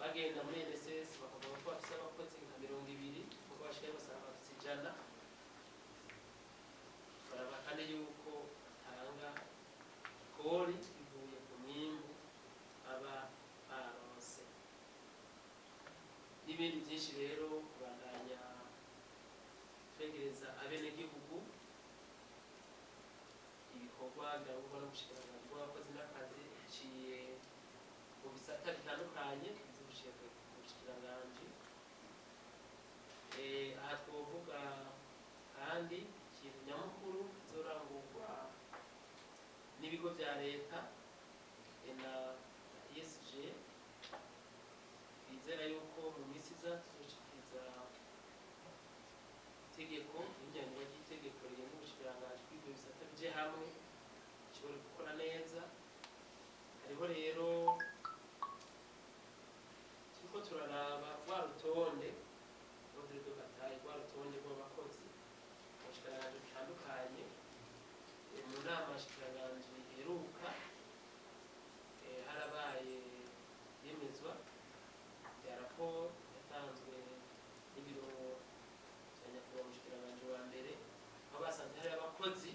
Bagenda muri INSS bakavuga ko bafise abakozi nka 20, kuko bashikayo basanga bafise 100. Baraba kandi yuko batanga kori ivuye ku mwimbu baba baronse, n'ibindi byinshi. Rero kubandanya twegereza abenegihugu ibikorwa birangurwa n'ubushikiranganji bw'abakozi n'akazi biciye mu bisata bitandukanye by'ubushikiranganji. Aha twovuga kandi ikintu nyamukuru kizorangurwa n'ibigo vya leta na ISG. Twizera yuko mu minsi iza tuzoshikiriza itegeko, ihinyanyurwa ry'itegeko rigenga ubushikiranganji bw'ibyo bisata bije hamwe bishobore gukora neza. Hariho rero turiko turaraba rwa rutonde, ordre de bataille, rwa rutonde rw'abakozi mu bushikiranganji butandukanye. Mu nama nshikiranganji iheruka harabaye yemezwa rya raporo yatanzwe n'ibiro vya nyakubahwa umushikiranganji wa mbere, aho basanze hari abakozi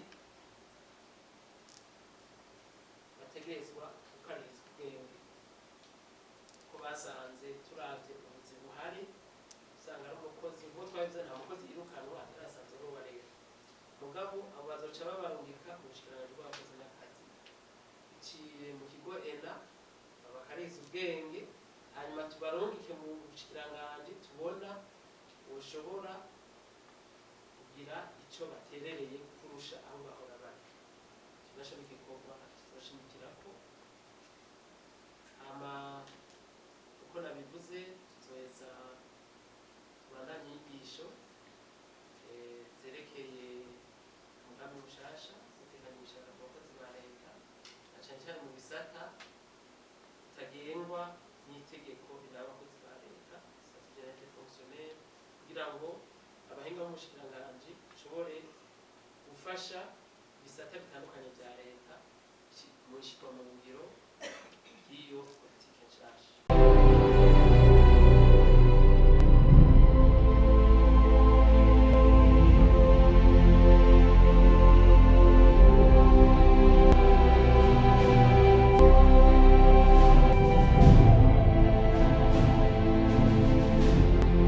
bategerezwa gukaririzwa ubwenge, ko basanze turavye ubuzi buhari usanga ari umukozi nkuko twabivuze, nta mukozi yirukanwa atarasanzwe ari uwa leta. Mugabo abo bazoca babarungika mu bushikiranganji bw'abakozi n'akazi biciye mu kigo ENA, babakariza ubwenge, hanyuma tubarungike mu bushikiranganji tubona boshobora kugira ico baterereye kurusha aho bahora bari. Ico naco ni igikorwa tuzoshimikirako. Hama uko nabivuze, tuzoheza tubandanye inyigisho zerekeye umugambi mushasha utekanye imishahara ku bakozi ba leta, na cane cane mu bisata bitagengwa n'itegeko riraba abakozi ba leta, statut général des fonctionnaires, kugira ngo abahinga b'umushikiranganji bashobore gufasha ibisata bitandukanye vya leta mu ishirwa mu ngiro ry'iyo.